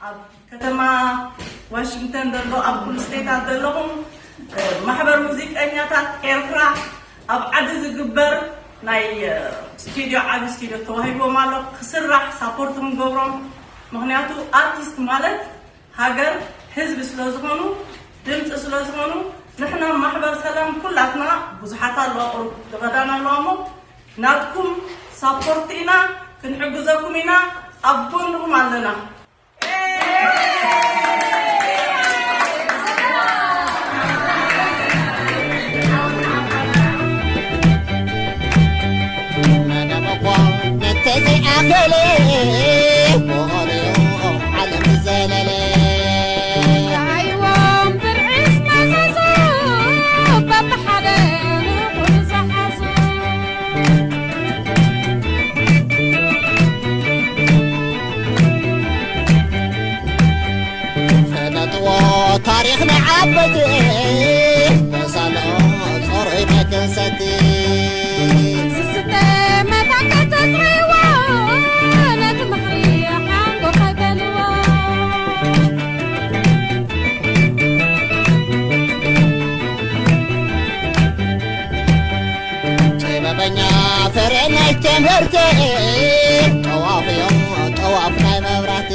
ኣብ ከተማ ዋሽንግተን ዘሎ፣ ኣብ ኩሉ ስቴታት ዘለኹም፣ እ፣ ማሕበር ሙዚቀኛታት ኤርትራ፣ ኣብ ዓዲ ዝግበር ናይ፣ እ፣ ስቱድዮ፣ ዓቢ ስቱድዮ ተዋሂብዎም ኣሎ፣ ክስራሕ ሳፖርት ክንገብሮም። ምኽንያቱ ኣርቲስት ማለት ሃገር፣ ህዝቢ ስለ ዝኾኑ፣ ድምፂ ስለ ዝኾኑ፣ ንሕና ማሕበር ሰላም ኩላትና ብዙሓት ኣለዋ፣ ቁሩብ ዝኸዳና ኣለዋ እሞ፣ ናትኩም ሳፖርት ኢና፣ ክንሕግዘኩም ኢና፣ ኣብ ጎንኹም ኣለና። መደብ እኳ ነተዘይኣኸለ፣ ብቐሪኡ ዓለም ዝዘለለ። ደሃይዎም ብርዕስ መዘዞ፣ በብሓደ ንኹሉ ዝሓዞ። ፈለጥዎ ታሪኽና ዓበይቲ፣ መሳልኦም ጾሮይ መከሰቲ። ዝስተ መታን ከተስዕዎ፣ ነቲ ምኽሪ ሓንጎፋይ በልዎ። ጥበበኛ ፍረ ናይ ትምህርቲ፣ ጠዋፍ እዮም ጠዋፍ ናይ መብራህቲ።